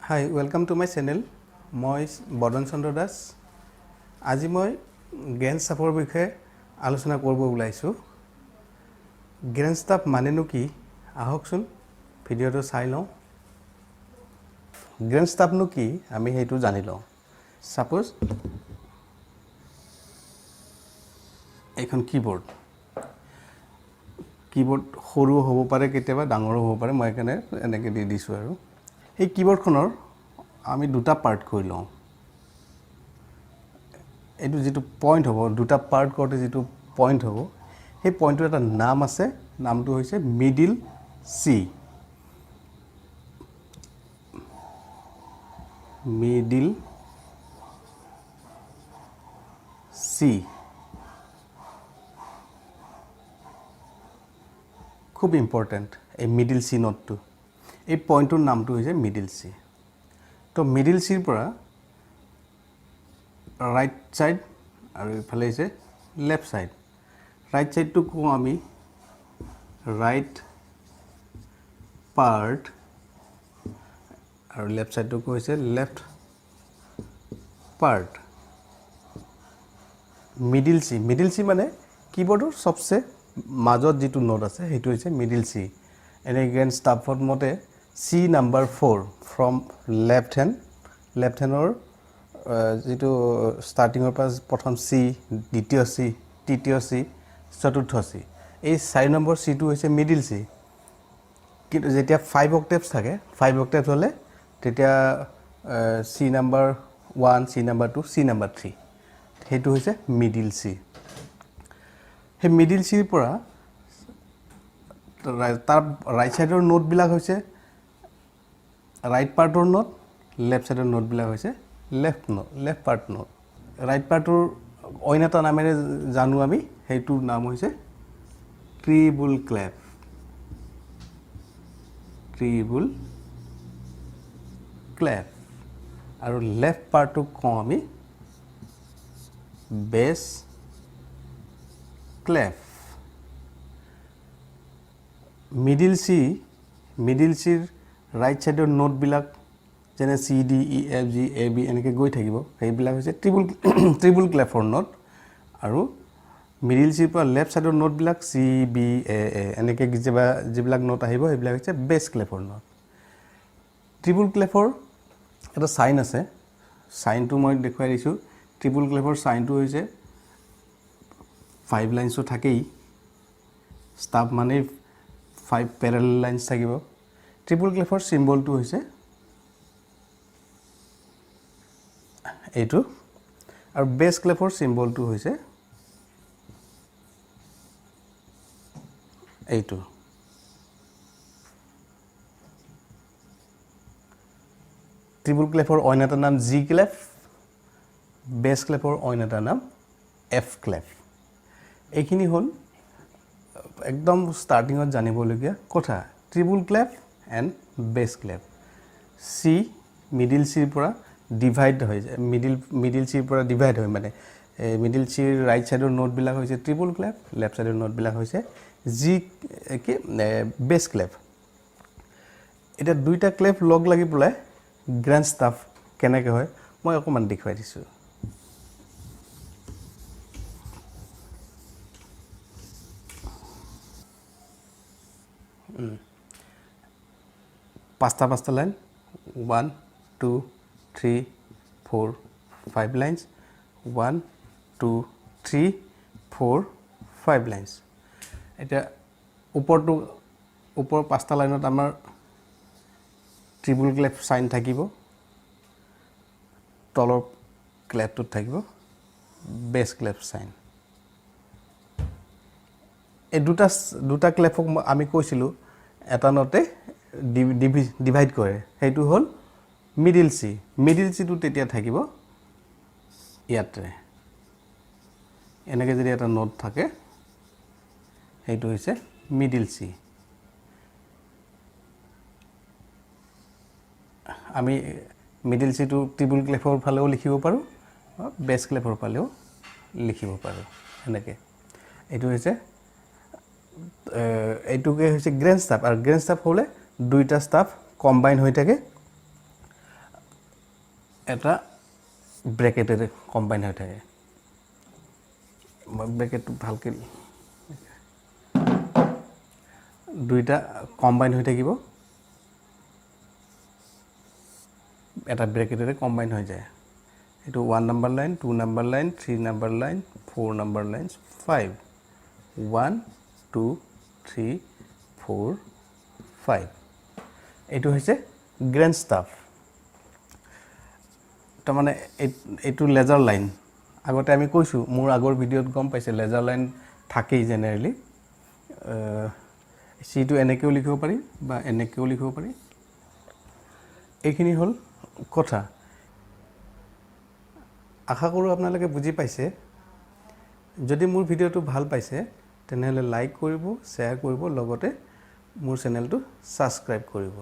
Hi, welcome to my channel. মই বদন চন্দ্ৰ দাস। আজি মই গ্ৰেণ্ড ষ্টাফৰ বিষয়ে আলোচনা কৰিব ওলাইছোঁ। গ্ৰেণ্ড ষ্টাফ মানেনো কি? আহকচোন ভিডিঅ'টো চাই লওঁ। গ্ৰেণ্ড ষ্টাফনো কি আমি সেইটো জানি লওঁ। ছাপ'জ এইখন কীবৰ্ড, কীবৰ্ড সৰু হ'ব পাৰে, কেতিয়াবা ডাঙৰো হ'ব পাৰে, মই সেইকাৰণে এনেকৈ দি দিছোঁ। আৰু এই কীবৰ্ডখনৰ আমি দুটা পাৰ্ট কৰি লওঁ। এইটো যিটো পইণ্ট হ'ব, দুটা পাৰ্ট কৰোঁতে যিটো পইণ্ট হ'ব, সেই পইণ্টটোৰ এটা নাম আছে। নামটো হৈছে মিডিল চি। মিডিল চি খুব ইম্পৰ্টেণ্ট। এই মিডিল চি নোটটো, এই পইণ্টটোৰ নামটো হৈছে মিডিল চি। তো মিডিল চিৰ পৰা ৰাইট ছাইড আৰু ইফালে হৈছে লেফ্ট ছাইড। ৰাইট ছাইডটো কওঁ আমি ৰাইট পাৰ্ট আৰু লেফ্ট ছাইডটো হৈছে left part. Middle C, middle C মানে কীবৰ্ডৰ চবচে মাজত যিটো নোট আছে সেইটো হৈছে মিডিল চি। এনে গ্ৰেণ্ড ষ্টাফত মতে C number 4 from left hand, left হেণ্ডৰ যিটো ষ্টাৰ্টিঙৰ পৰা প্ৰথম চি, দ্বিতীয় চি, তৃতীয় চি, চতুৰ্থ চি, এই 4 নম্বৰ চিটো হৈছে মিডিল চি। কিন্তু যেতিয়া 5 অক্টেভছ থাকে, 5 অক্টেভছ হ'লে তেতিয়া C number 1, C number 2, C number 3, সেইটো হৈছে মিডিল চি। সেই মিডিল চিৰ পৰা তাৰ ৰাইট ছাইডৰ নোটবিলাক হৈছে ৰাইট পাৰ্টৰ নোট, লেফ্ট ছাইডৰ নোটবিলাক হৈছে left note, left part note. Right পাৰ্টৰ অইন এটা নামেৰে জানো আমি, সেইটোৰ নাম হৈছে ট্ৰিবুল ক্লেফ। ট্ৰিবুল ক্লেফ। আৰু লেফ্ট পাৰ্টটোক কওঁ আমি বেছ ক্লেফ। মিডিল চি, মিডিল চিৰ ৰাইট ছাইডৰ নোটবিলাক যেনে C D E F G A B এনেকৈ গৈ থাকিব, সেইবিলাক হৈছে ট্ৰিবুল ক্লেফৰ নোট। আৰু মিডিল চিৰ পৰা লেফ্ট ছাইডৰ নোটবিলাক চি বি এ এ এনেকৈ যিবিলাক নোট আহিব সেইবিলাক হৈছে বেছ ক্লেফৰ নোট। ট্ৰিবুল ক্লেফৰ এটা চাইন আছে, চাইনটো মই দেখুৱাই দিছোঁ। ট্ৰিবুল ক্লেফৰ চাইনটো হৈছে 5 লাইনছো থাকেই, ষ্টাফ মানেই 5 পেৰেলেল লাইনছ থাকিব। ট্ৰিবুল ক্লেফৰ চিম্বলটো হৈছে এইটো আৰু বেছ ক্লেফৰ চিম্বলটো হৈছে এইটো। ট্ৰিবুল ক্লেফৰ অইন এটা নাম জি ক্লেফ, বেছ ক্লেফৰ অইন এটা নাম এফ ক্লেফ। এইখিনি হ'ল একদম ষ্টাৰ্টিঙত জানিবলগীয়া কথা। Treble clef and bass clef. C middle চিৰ পৰা ডিভাইড হৈ যায়, মিডিল চিৰ পৰা ডিভাইড হয়, মানে মিডিল চিৰ ৰাইট ছাইডৰ নোটবিলাক হৈছে ট্ৰিবুল ক্লেফ, লেফ্ট ছাইডৰ নোটবিলাক হৈছে জি কি বেছ ক্লেফ। এতিয়া দুইটা ক্লেফ লগ লাগি পেলাই গ্ৰেণ্ড ষ্টাফ কেনেকৈ হয় মই অকণমান দেখুৱাই দিছোঁ। পাঁচটা পাঁচটা line, 1 2 3 4 5 lines, 1 2 3 4 5 lines. এতিয়া ওপৰৰ পাঁচটা লাইনত আমাৰ ট্ৰিবুল ক্লেফ চাইন থাকিব, তলৰ ক্লেফটোত থাকিব বেছ ক্লেফ চাইন। এই দুটা ক্লেফক আমি কৈছিলোঁ এটা নোটে ডিভাইড কৰে, সেইটো হ'ল মিডিল চি। মিডিল চিটো তেতিয়া থাকিব ইয়াতে, এনেকৈ যদি এটা নোট থাকে সেইটো হৈছে মিডিল চি। আমি মিডিল চিটো ট্ৰিবুল ক্লেফৰ ফালেও লিখিব পাৰোঁ, বেছ ক্লেফৰ ফালেও লিখিব পাৰোঁ এনেকৈ। এইটো হৈছে এইটোকে হৈছে গ্ৰেণ্ড ষ্টাফ। আৰু গ্ৰেণ্ড ষ্টাফ হ'লে দুইটা ষ্টাফ কম্বাইন হৈ থাকে। এটা ব্ৰেকেটেৰে কম্বাইন হৈ থাকে। মই ব্ৰেকেটটো ভালকৈ, দুইটা কম্বাইন হৈ থাকিব, এটা ব্ৰেকেটেৰে কম্বাইন হৈ যায়। এইটো 1 number line, 2 number line, 3 number line, 4 number line, 5, 1, 2, 3, 4, 5। এইটো হৈছে গ্ৰেণ্ড ষ্টাফ। তাৰমানে এইটো লেজাৰ লাইন, আগতে আমি কৈছোঁ, মোৰ আগৰ ভিডিঅ'ত গম পাইছে, লেজাৰ লাইন থাকেই জেনেৰেলি। চিটো এনেকৈও লিখিব পাৰি বা এনেকৈও লিখিব পাৰি। এইখিনি হ'ল কথা। আশা কৰোঁ আপোনালোকে বুজি পাইছে। যদি মোৰ ভিডিঅ'টো ভাল পাইছে, তেনেহ'লে লাইক কৰিব, শ্বেয়াৰ কৰিব, লগতে মোৰ চেনেলটো ছাবস্ক্ৰাইব কৰিব।